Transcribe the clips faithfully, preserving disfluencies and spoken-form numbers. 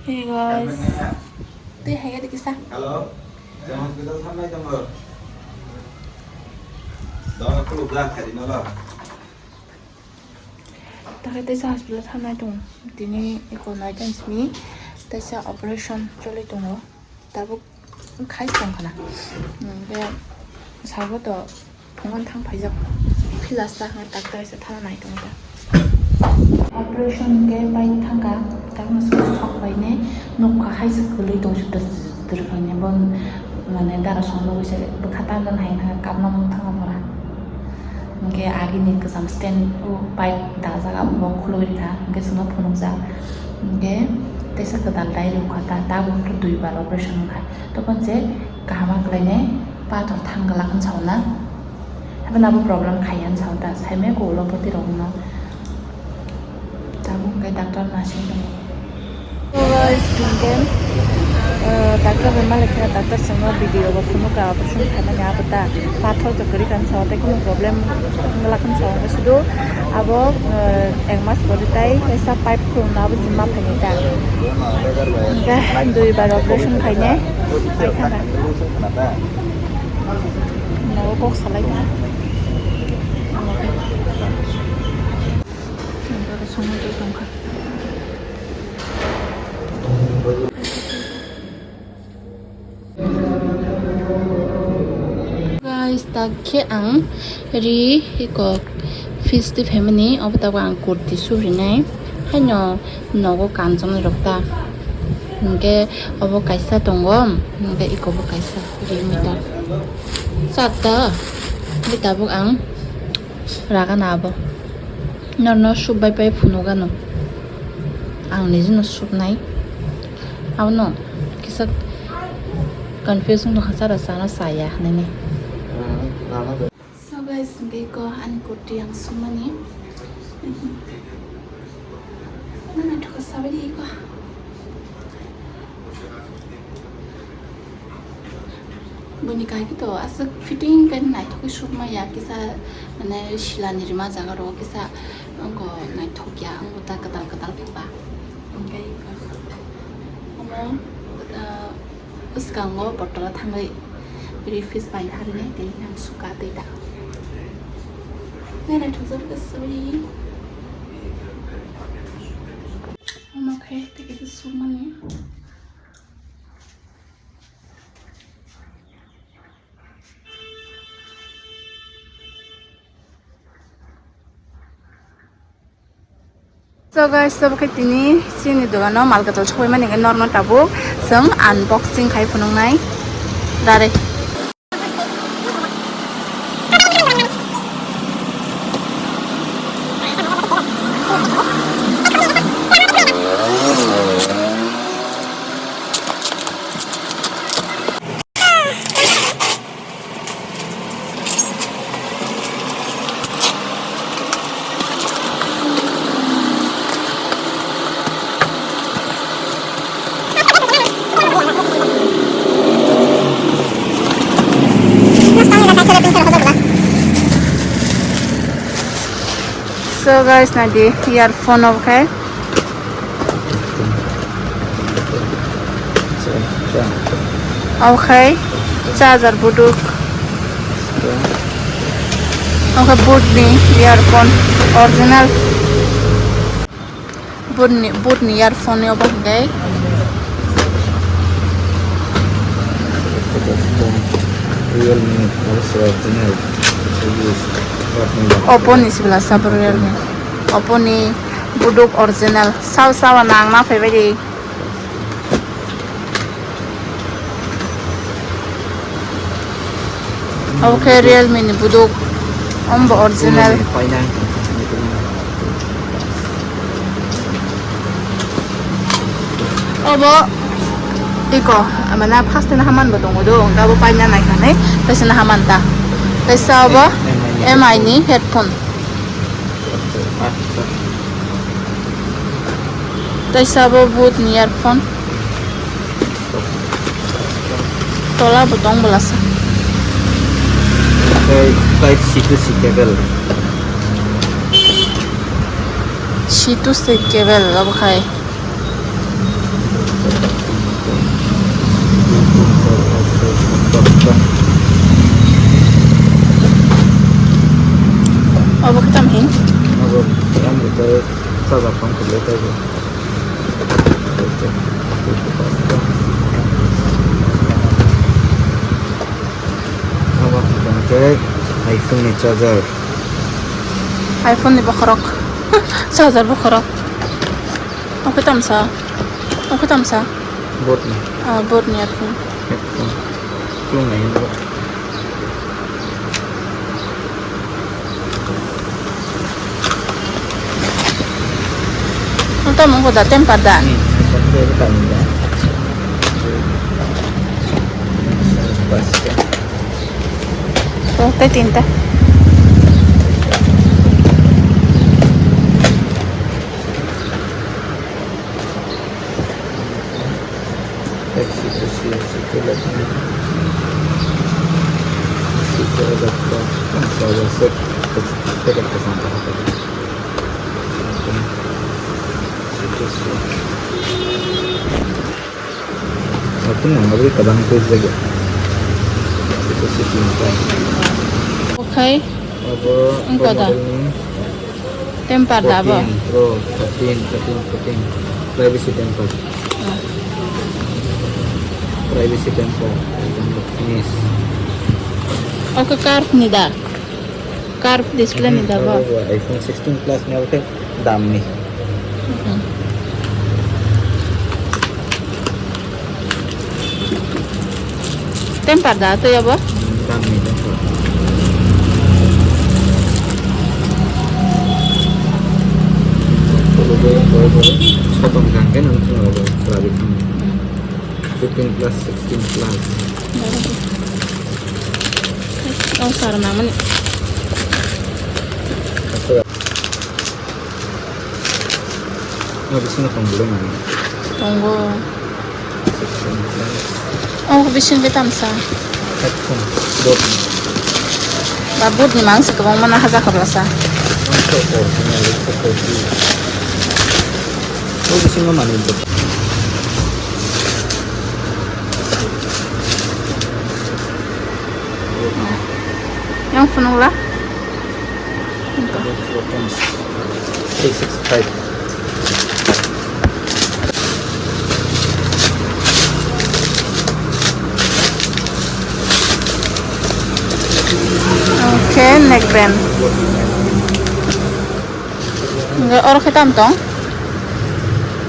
Hey guys. Tei hai gadi kisa. Hello. Jangan kita sampai tunggu. Dong aku belakang tadi nolak. Takai tei sa hospital thangnai tong. Tini eko nai tong simi. Tei sa operation choli tongo. Tabuk khai tong khana. Hingke sabo to phungan thang phaijak. Philas ta hwnga doctor se thana nai tong ta. Operation hingke pai thangka. Tabuk sok bai ne nukha hai se kwlwi tong sut. Twrwkhlai ne bo mane dara song nugwi se bwkha tamjani hai hwnka kapna mung thangma pora. Hingke agini kwcham stand o pipe dajak abo bo khulugwi rikha hingke chwngno phunukjak. Hingke teisa kwtal dai rwkha ta tabuk dui bar operation wngkha toboni se kaham khlainai pathor thang glak hwn sa o na. Hapheno abo problem khaiya hwn sa o ta saimaya kok ulo poti rok no. Tabuk hwnkhe doctor naising tongo. So guys, hwnkhe, uh, doctor bai malik khe doctor chwngno video bo phunukha operation khaimani abo ta pathor to kwrwi kha hwn sa o tei kunu problem wngla kha hwn sa o hwnkhe sudu abo, uh, ek mas pore tai kaisa pipe khulumno abo jinma phainai ta. Hwnkhe dui bar operation khainai phai thangkha. Nogo kok salai kha. Guys, tak khe ang ri iko fees twi phaimani obo tabuk ang kurti surinai haino nogo kanchomni rok ta hwnkhe obo kaisa tongo hwnkhe iko bo kaisa ri meter chatta hwnkhe tabuk ang ragana abo. Norno soup bai pai phunukgano. Ang nijino soup nai. Abono kisa confuse wngtongkha, chara chana chaya hinwi. So guys, hwnkhe iko ani kurti ang sumani. Nana thokha sabai di iko. Boni kaiki to aswk fitting khe naithok khe sukma ya kisa mane silani rima jaga ro kisa wngkha naithok ya wngkha ta kwtal kwtal khe ba. Hwnkhe omo, ah, bwskango bottle o thangwi refresh bai harinai tei ang suka tei ta. Nai naithok jak khe sorry. Omo khe tei kisa sukmani. So guys, tabuk khe tini chini dogano mal kwtal sokphaimani hwnkhe norno tabuk chwng unboxing khai phunuknai direct. So guys, nadi earphone obo khai. Obo khai charger buduk. Obo khai boat ni earphone original. Boat ni, boat ni earphone obo hwnkhe. Realme, also original. Oppo ni sibla sabo Realme. Oppo ni buduk original. Sao sao nang ma phaibai di. Obo khe Realme ni buduk. Omo bo original. Obo iko, mane first na haman bo tongo do, hwnkhe abo paina naikha nai, kaisa na haman ta. Kaisa obo M I ni headphone. Tei sabo boat ni earphone. Tola bo tong bolasa. Tei type C to C cable. C to C cable obo khai. Abo yang betul sabar pang kulo tadi. Abo yang ke iPhone ni charger. iPhone ni bokhorok. Charger bokhorok. Oke tamsa. Oke tamsa. Board ni. Ah, board ni iPhone. Headphone. Belum lagi board. Ang tamo ko da, temper da. Hmm, temper da. Oh, te tinta. Taxi, taxi, taxi, taxi, taxi, taxi, taxi, taxi, taxi, taxi, taxi, taxi. Aku nang abri kadang tu lagi. Itu sih pintar. Okay. Apa? Engkau dah. Model ni? Temper da bo? Fourteen Pro, thirteen, thirteen, fourteen. Privacy temper. Ah. Privacy temper. Finish. Oke, curve ni da? Curve display ni da bo? Hmm, iPhone sixteen Plus ni oke dam ni. Hmm. Temper da tei abo? Dam ni temper. Sotom kang khe nang thung abo, rabi thang. Fifteen plus, sixteen plus. Oh, sar mamani. Aswk. Oh, bisingo tong bolai mani. Tongo. Oh, bisingo tamsa. Headphone, board. Ba board ni mangsa kwbangma na haja khablasa. Ang sok original, sok original. Oh, bisingo mani. Yang phunukla? Three six five. Okay, neck band. Hingke oro khe tam tong?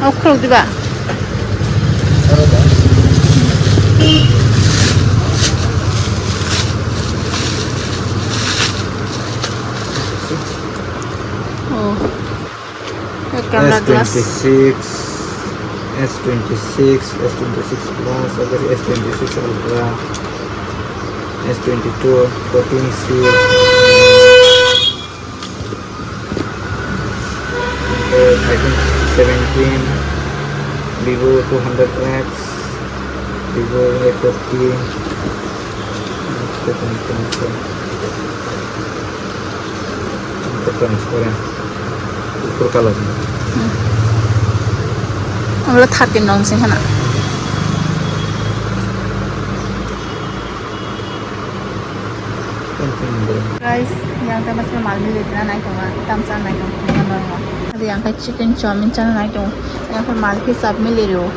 O khuluk diba? Oh. Camera glass. S twenty-six, S twenty-six, S twenty-six Plus, ada S twenty-six Ultra, S twenty-two, fourteen C. Sampai iPhone seventeen, Vivo two hundred X, Vivo Y forty. Transparent. Purple color. Hmm. Omo thirteen rong se hana. Guys, yang tei masa mal mili dina nai tongo, tam cha nai tongo, nai tongo. Yang kai chicken chowmin chana nai tongo, yang kai mal hisab mili rio.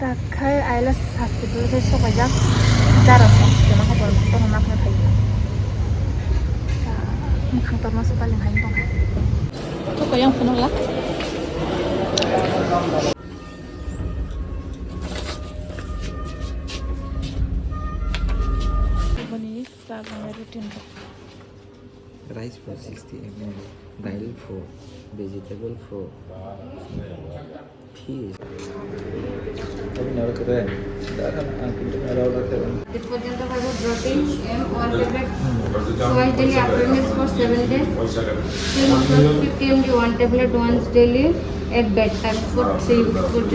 Tak khai aila hospital se sokaijak, jara sa kena khobor tongma khe phai. Mukhang torma se paling hai tong. Thoko yang phunukla. Boni sa gana routine. Rice for sixty M L, dal for, vegetable for, fish. Disposal to have protein M one tablet twice daily after meals for seven days. Fifty M G one tablet once daily at bedtime for three weeks.